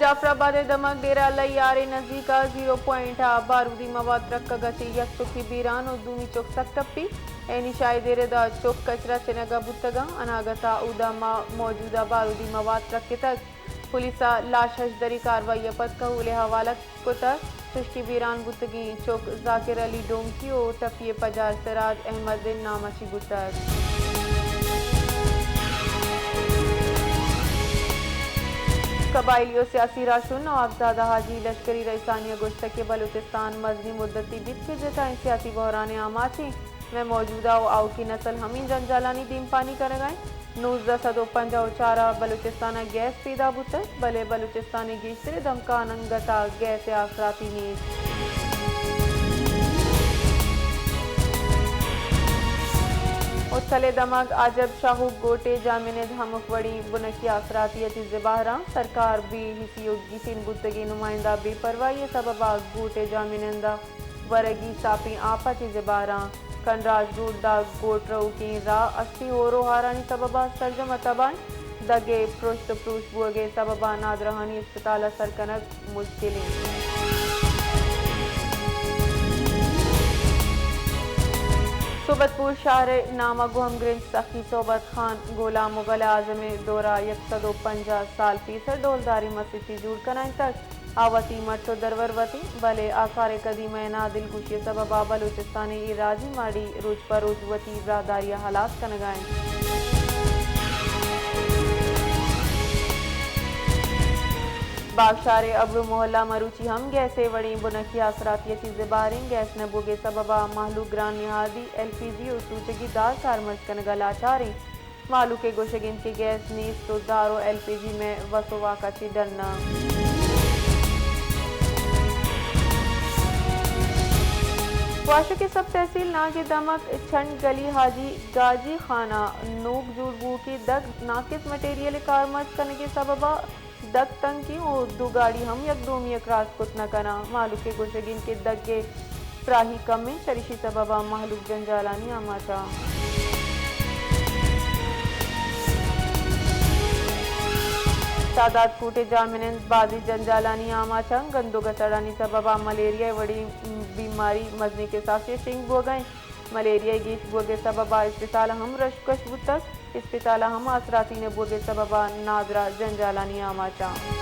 جعفر آباد ءِ دمگ ڈیرہ اللہ یار ءِ نزیک ءَ زیرو پوائنٹ ءَ بارودی مواد ترکگ ءَ چہ یک چکی بیران ءُ دومی چک سک ٹپی۔ عینی شاہد ءِ رد ءَ چک کچرا چنگ ءَ بوتگ ءُ اناگت ءَ اود ءَ ما-، موجود ءَ بارودی مواد ترکتگ۔ پولیس ءَ لاش ہشدری کاروائی ءَ پد کہول ءِ حوالہ کتگ۔ چشکی بیران بوتگیں چک ذاکر علی ڈومکی ءُ ٹپی ءِ پجار سراج احمد ءِ نام ءَ چہ بوتگ۔ قبائلی ءُ سیاسی راہشون نوابزادہ حاجی لشکری رئیسانی ءَ گوشتگ کہ بلوچستان مزنیں مدتے بیت کہ جتائیں سیاسی بحران ءِ آماچ ایں۔ مئے موجودہ ءُ آؤکیں نسل ہمے جنجالانی دیمپانی کنگ ءَ انت۔ نوزدہ سد ءُ پنجاہ ءُ چار ءَ بلوچستان ءَ گیس پیدا بوتگ، بلے بلوچستان ءِ گیشتریں دمگاں انگت ءَ گیس ءِ آسراتی نیست۔ اتکل ءِ دمگ عجب شاہوک گوٹ ءِ جامنند ہمک وڑیں بنکی آسراتی ءَ چہ زبہر اَنت۔ سرکار بی ای سی ءُ گیتین بوتگیں نمائندہ بے پرواہی ءِ سبب ءَ گوٹ ءِ جامنند ءَ ورگی ساپیں آپ ءَ چہ زبہر اَنت۔ کنراج روڈ داں گوٹ روکیں راہ استی ہور ءُ ہارانی سبب ءَ سرجم ءَ تباہ اِنت۔ دگ ءِ پرشت ءُ پروش بوگ ءِ سبب ءَ نادراہانی اسپتال ءَ سر کنگ مشکل اِنت۔ صحبت پور شہر ءِ نام ءَ گوں ہمگرنچ سخی صحبت خان غلام مغل اعظم ءِ دور ءَ یک سد ءُ پنجاہ سال پیسر ڈولداریں مسیتے جوڑ کنائینتگ۔ آ وتی مٹ ءُ درور وت اِنت، بلے آثار قدیمہ ءِ نادلگوشی ءِ سبب ءَ بلوچستان ءِ اے راجی ماڑی روچ پہ روچ وتی براہداری ءَ ہلاس کنگ ءَ اِنت۔ باگشار ءِ ابڑو محلہ مروچی ہم گیس ءِ وڑیں بنکی آسراتی ءَ چہ زبہر اِنت۔ گیس نہ بوگ ءِ سبب ءَ مہلوک گران نہادی ایل پی جی ءُ سوچگی دار کارمرز کنگ ءَ لاچار اِنت۔ مہلوک ءِ گوشگ اِنت کہ گیس نیست ءُ دار ءُ ایل پی جی مئے وس ءُ واک ءَ چہ ڈن اَنت۔ واشک ءِ سب تحصیل ناگ ءِ دمگ چنڈ گلی حاجی گاجی خان ءَ نوک جوڑ بوؤکی دگ ناقص مٹیریل ءِ کارمرز کنگ ءِ سبب ءَ دگ تنکی ءُ دو گاڑی ہم یک دومی ءَ کراس کت نہ کناں۔ مہلوک ءِ گوشگ اِنت کہ دگ ءِ پراہی کم اِنت، چریشی سبب ءَ مہلوک جنجالانی آماچ اَنت۔ شہداد کوٹ ءِ جاہمنند بازیں جنجالانی آماچ اَنت۔ گندوک ءِ سڑانی سبب ءَ ملیریا ءِ وڑیں بیماری مزنیں کساسے ءَ شنگ بوگ ءَ اِنت۔ ملیریا ءِ گیش بوگ ءِ سبب ءَ اسپتال ہم رشکش بوتگ۔ اسپتال ءَ ہم آسراتی نہ بوگ ءِ سبب ءَ نادراہ جنجالانی آماچ اَنت۔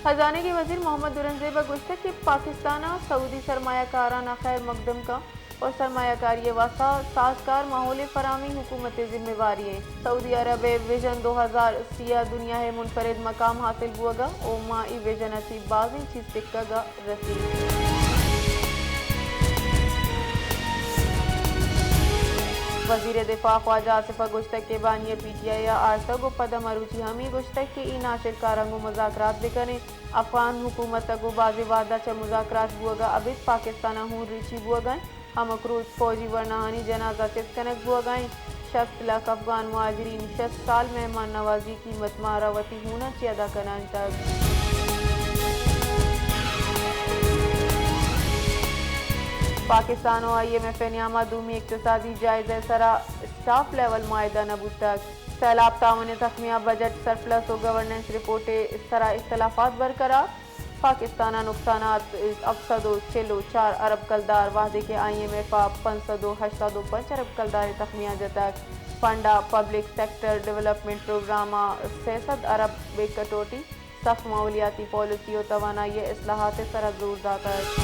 خزانگ ءِ وزیر محمد اورنگزیب ءَ گوشتگ کہ پاکستان ءَ سعودی سرمایہ کاراں ءَ خیر مقدم کنت ءُ سرمایہ کاری ءِ واستہ سازگار ماحول ءِ فراہمی حکومت ءِ ذمہ واری اِنت۔ سعودی عرب ءِ ویژن دو ہزار سی ءَ دنیا ءِ منفرد مقام حاصل بوگ ءَ اِنت ءُ ما اے ویژن ءَ چہ بازیں چیز ٹک ءَ رسیت۔ وزیر دفاع خواجہ آصف ءَ گوشتگ کہ بانی ءَ پی ٹی آئی ءَ آرتگ ءُ پد ءَ مروچی ہمے گوشتگ کہ اے ناشرکاراں گوں مذاکرات بہ کن ایں۔ افغان حکومت ءَ گوں بازیں وہد ءَ چہ مذاکرات بوگ ءَ ابید پاکستان ءَ ہون ریچی بوگ ءَ اِنت۔ ہمک روچ فوجی ورناہانی جنازہ چست کنگ بوگ ءَ اِنت۔ شست لکھ افغان مہاجرین شست سال مہمان نوازی ءِ قیمت مارا وتی ہوناں چہ ادا کنائینتگ۔ پاکستان ءُ آئی ایم ایف ءِ نیام ءَ دومی اقتصادی جائزہ ءِ سرا اسٹاف لیول معاہدہ نہ بوتگ۔ سیلاب تاوان ءِ تخمیہ، بجٹ سرپلس ءُ گورننس رپورٹ ءِ سرا اختلافات برقرار۔ پاکستان ءَ نقصانات ہفت سد ءُ چل ءُ چار ارب کلدار، وہدے کہ آئی ایم ایف ءَ پنچ سد ءُ ہشتاد ءُ پنچ ارب کلدار ءِ تخمیہ جتگ۔ فنڈ ءَ پبلک سیکٹر ڈویلپمنٹ پروگرام ءَ سئے سد ارب ءِ کٹوتی، سخت ماحولیاتی پالیسی ءُ توانائی ءِ اصلاحات ءِ سرا زور داتگ۔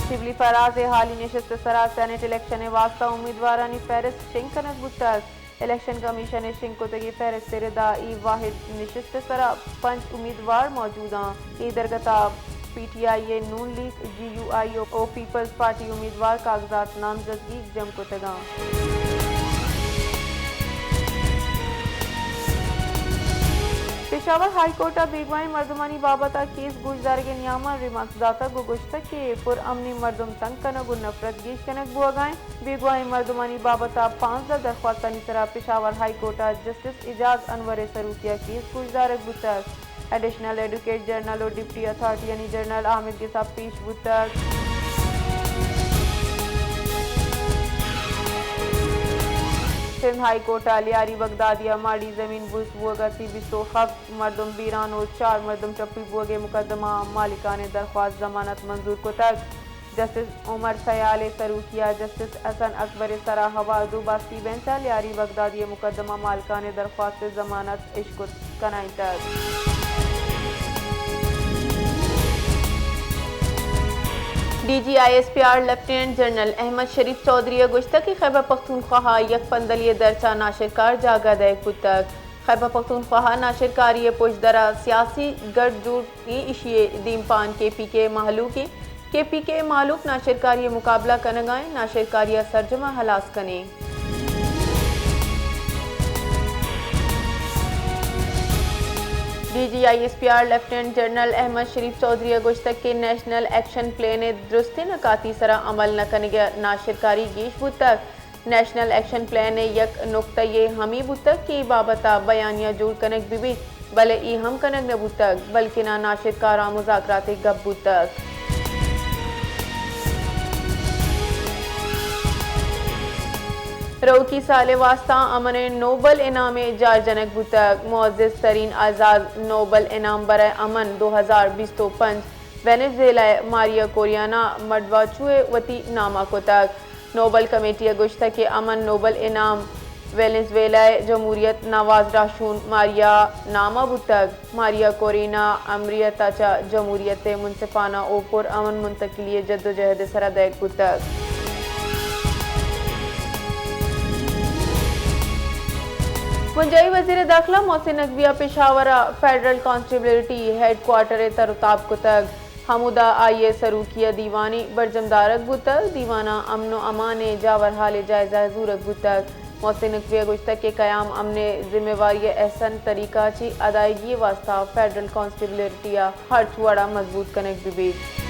شبلی فراز ءِ حالی نشست ءِ سرا سینیٹ الیکشن ءِ واستہ امیدوارانی فہرست شنگ کنگ بوتگ۔ الیکشن کمیشن ءِ شنگ کتگیں فہرست ءِ ردا اے واحد نشست ءِ سرا پنچ امیدوار موجود آں۔ اے درگت ءَ پی ٹی آئی ءِ نون لیگ، جی یو آئی ءُ پیپلز پارٹی امیدوار کاغذات نامزدگی جم کتگ آں۔ پشاور ہائی کورٹ ءَ بیگواہیں مردمانی بابت ءَ کیس گوشدارگ ءِ نیام ءَ ریمارکس داتگ ءُ گوشتگ کہ پر امنیں مردم تنگ کنگ ءُ نفرت گیش کنگ بوگ ءَ اِنت۔ بیگواہیں مردمانی بابت ءَ پانزدہ درخواستانی سرا پشاور ہائی کورٹ ءَ جسٹس اعجاز انور ءِ سروکی ءَ کیس گوشدارگ بوتگ۔ ایڈیشنل ایڈوکیٹ جنرل ءُ ڈپٹی اتھارٹیانی جنرل آمید گس ءَ پیش بوتگ۔ سندھ ہائی کورٹ ء لیاری بغدادی ء ماڑی زمین بز بوگ ء سی بیست و ہفت مردم بیران و چار مردم ٹپی بوگ ء مقدمہ ء مالکان ء درخواست ضمانت منظور کتگ۔ جسٹس عمر سیال ء سروکی ء جسٹس حسن اکبر ء سرا ہوار دو باستی بینچ ء لیاری بغدادی ء مقدمہ مالکان ء درخواست ضمانت اشکت کنائینتگ۔ D G I S P R lieutenant general Ahmed Sharif Chaudhry ء گوشتگ کہ خیبر پختونخواہ ء یک پندلی ء درچ ء ناشرکار جاگہ دئیگ بوتگ۔ خیبر پختونخواہ ء ناشرکاری ء پژدر ء سیاسی گٹ جوڑ ایں، ایشی ء دیمپان کے پی کے مہلوک ایں۔ کے پی کے مہلوک ناشرکاری ء مقابلہ کنگ ء انت، ناشرکاری ء سرجم ء ہلاس کنیں۔ D G I S P R lieutenant general Ahmed Sharif Chaudhry ء گوشتگ کہ نیشنل ایکشن پلان ء درستیں نکاتی سرا عمل نہ کنگ ء ناشرکاری گیش بوتگ۔ نیشنل ایکشن پلان ء یک نقطہ یے ہمے بوتگ کہ اے بابت ء بیانیہ جوڑ کنگ بہ بیت، بلے اے ہم کنگ نہ بوتگ، بلکنا ناشرکاراں مذاکرات ء گپ بوتگ۔ روکی سال ء واستہ امن ء نوبل انعام ء جار جنگ بوتگ۔ معزز ترین اعزاز نوبل انعام برائے امن دو ہزار بیست و پنچ وینزویلا ء ماریا کوریانا مڈواچو ء وتی نام ء کتگ۔ نوبل کمیٹی ء گوشتگ کہ امن نوبل انعام وینزویلا ء جمہوریت نواز راہشون ماریا ء نام ء بوتگ۔ ماریا کورینا امریت ء چہ جمہوریت ء منصفانہ و پر امن منتقلی ء جدوجہد ء سرا دئیگ بوتگ۔ بنجاہی وزیر داخلہ محسن نقوی ء پشاور ء فیڈرل کانسٹیبلٹی ہیڈ کوارٹر ء تر و تاب کتگ۔ ہمودا آئی ء سروکی ء دیوانے برجم دارگ بوتگ۔ دیوان ء امن و امان ء جاور حال ء جائزہ زورگ بوتگ۔ محسن نقوی ء گوشتگ کہ قیام امن ء ذمہ واری ء احسن طریقہ ء چہ ادائیگی ء واستہ فیڈرل کانسٹیبلٹی ء ہرچ وڑ ء مضبوط کنگ بہ بیت۔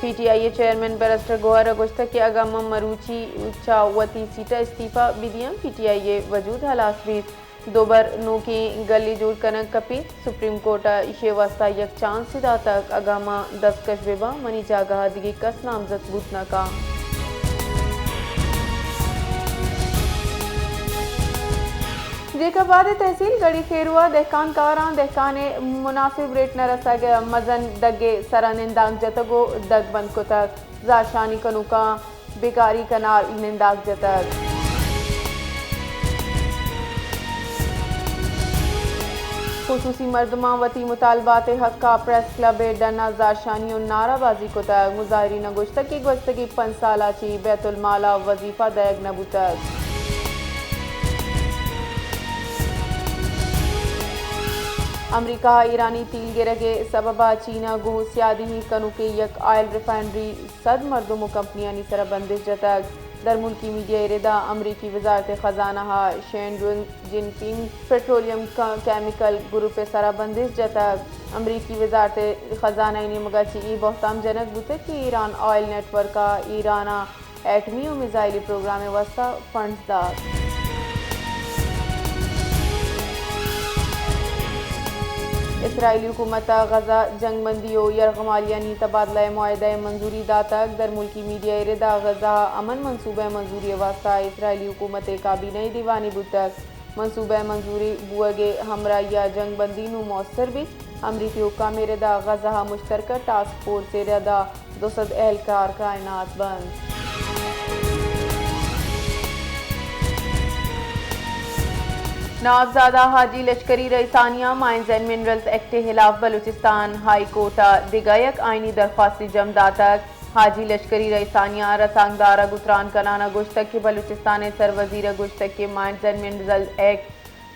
پی ٹی آئی ء چیئرمین بیرسٹر گوہر ء گوشتگ کہ اگاں من مروچی چہ وتی سیٹ ء استعفی بہ دیاں، پی ٹی آئی ء وجود ہلاس بیت۔ دوبر نوکیں گلے جوڑ کنگ کپیت۔ سپریم کورٹ ء ایشی ء واستہ یک چانسے داتگ۔ اگاں ما دستکش بہ باں، منی جاگہ ء دگہ کس نامزد بوت نہ کنت۔ جیکب آباد ء تحصیل گڑی خیرو ء دہکان کاراں دہکان ء مناسب ریٹ نہ رسگ ء مزن دگ ء سرا نندانک جتگ و دگ بند کتگ۔ زہرشانی کنوکاں بیکاری کنال ننداک جتگ۔ خصوصی مردماں وتی مطالبات ء حق ء پریس کلب ء ڈن ء زہرشانی و نعرہ بازی کتگ۔ مظاہرین ء گوشتگ کہ گوستگیں پنچ سال ء چہ بیت المال ء وظیفہ دئیگ نہ بوتگ۔ امریکہ ء ایرانی تیل گرگ ء سبب ء چین ء گوں سیادی کنوکیں یک آئل ریفائنری سد مردم و کمپنیانی سرا بندش جتگ۔ درملکی میڈیا ء ردا امریکی وزارت خزانہ ء شین جن پنگ پٹرولیم ک-، کیمیکل گروپ ء سرا بندش جتگ۔ امریکی وزارت خزانہ ء نیمگا چہ اے بہتام جنگ بوتگ کہ ایران آئل نیٹ ورک ء ایران ء ایٹمی و میزائلی پروگرام ء واستہ فنڈز دات۔ اسرائیلی حکومت ء غزہ جنگ بندی و یرغمالیانی تبادلہ ء معاہدہ ء منظوری داتگ۔ درملکی میڈیا ء ردا غزہ ء امن منصوبہ ء منظوری ء واستہ اسرائیلی حکومت ء کابینہ ء دیوانے بوتگ۔ منصوبہ ء منظوری بوگ ء ہمراہی ء جنگ بندی نوں موثر بیت۔ امریکی حکام ء ردا غزہ ء مشترکہ ٹاسک فورس ء ردا دو سد اہلکار کائنات بنت۔ نوابزادہ حاجی لشکری رئیسانی ء مائنز اینڈ منرلز ایکٹ ء ہلاف بلوچستان ہائی کورٹ ء دگہ یک آئینی درخواستے جم داتگ۔ حاجی لشکری رئیسانی ء رسانکدار ء گوں تران کنان ء گوشتگ کہ بلوچستان ء سروزیر ء گوشتگ کہ مائنز اینڈ منرلز ایکٹ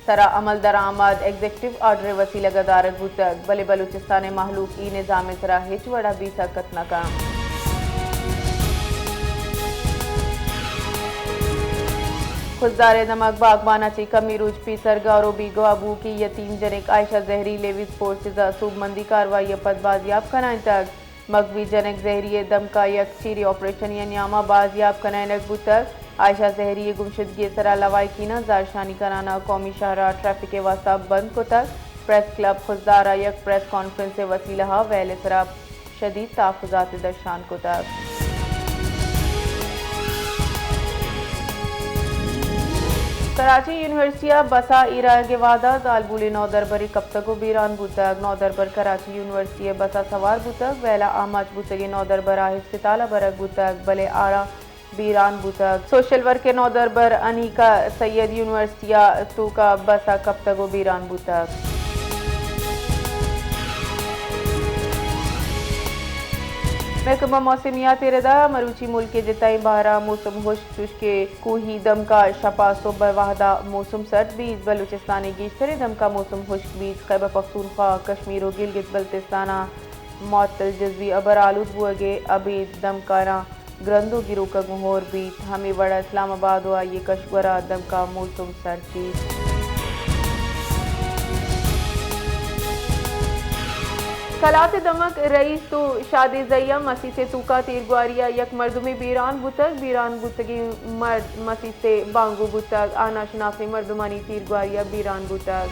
سرا عمل درآمد ایگزیکٹو آرڈر ء وسیلگ ء دارگ بوتگ، بلے بلوچستان ء مہلوک اے نظام ء سرا ہچ وڑ ء بے سکت نہ کنت۔ خضدار ء دمگ باگبان ء چہ کمے روچ پیسر گار و بیگواہ بوؤکیں یتیم جنک عائشہ زہری لیویز فورسز ء سوبمندی کاروائی ء پد بازیاب کنائینتگ۔ مگوی جنک زہری ء دمک ء یک چیریں آپریشنے ء نیام ء بازیاب کنائینگ بوتگ۔ عائشہ زہری ء گمشدگی ء سرا لواحقیناں زہرشانی کنان ء قومی شاہراہ ٹریفک ء واستہ بند کتگ۔ پریس کلب خضدار ء یک پریس کانفرنس ء وسیلہ ء ویل ء سرا شدید تحفظات درشان کتگ۔ کراچی یونیورسٹی ء بس ء ایرائگ ء وھد ء زالبولیں نودربرے کپتگ ء بیران بوتگ۔ نودربر کراچی یونیورسٹی ء بس ء سوار بوتگ، ویل ء آماچ بوتگیں نودربر ء ہسپتال ء برگ بوتگ، بلے آرا بیران بوتگ۔ سوشل ورک ء نودربر انیکہ سید یونیورسٹی ء توک ء بس ء کپتگ ء بیران بوتگ۔ محکمہ موسمیات ء ردا مروچی ملک ء جتائیں بہر ء موسم ہشک، چوشکہ کوہی دمکا شپا سہب ء وہدا موسم سرد بیت، بلوچستان ء گیشتریں دمکا موسم ہشک بیت۔ خیبر پختونخوا، کشمیر و گلگت بلتستان ء معطل جزوی ابر آلود بوہگ ء ابید دمکاراں گرند و گروکگ ہور بیت۔ ہمے وڑا اسلام آباد و آئی کشگورا دمکا موسم سرد بیت۔ کلات دمگ رئیس تو شادیزئی ء مسیت ء توکا تیرگواری ء یک مردمے بیران بوتگ۔ بیران بوتگیں مرد مسیت ء بانگو بوتگ۔ آ ناشناسیں مردمانی تیرگواری ء بیران بوتگ۔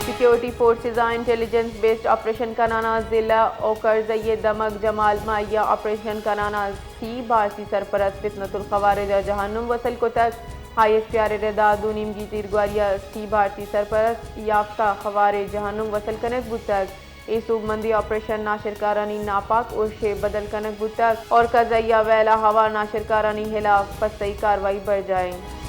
سیکیورٹی فورسز ء انٹیلیجنس بیسڈ آپریشن کنان ء ضلع اوکرزئی ء دمگ جمال مائی ء آپریشن کنان ء سی بھارتی سرپرست فتنۃ الخوارج ء جہنم وصل کتگ۔ آئی ایس پی آر ء ردا دو نیمگی تیرگواری ء سی بھارتی سرپرست یافتہ خوارج جہنم وصل کنگ بوتگ۔ اے سوبمندی آپریشن ناشرکارانی ناپاک ارش ء بدل کنگ بوتگ۔ اورکزئی ء ویل ء ہوار ناشرکارانی ہلاف پستئی کاروائی برجاہ انت۔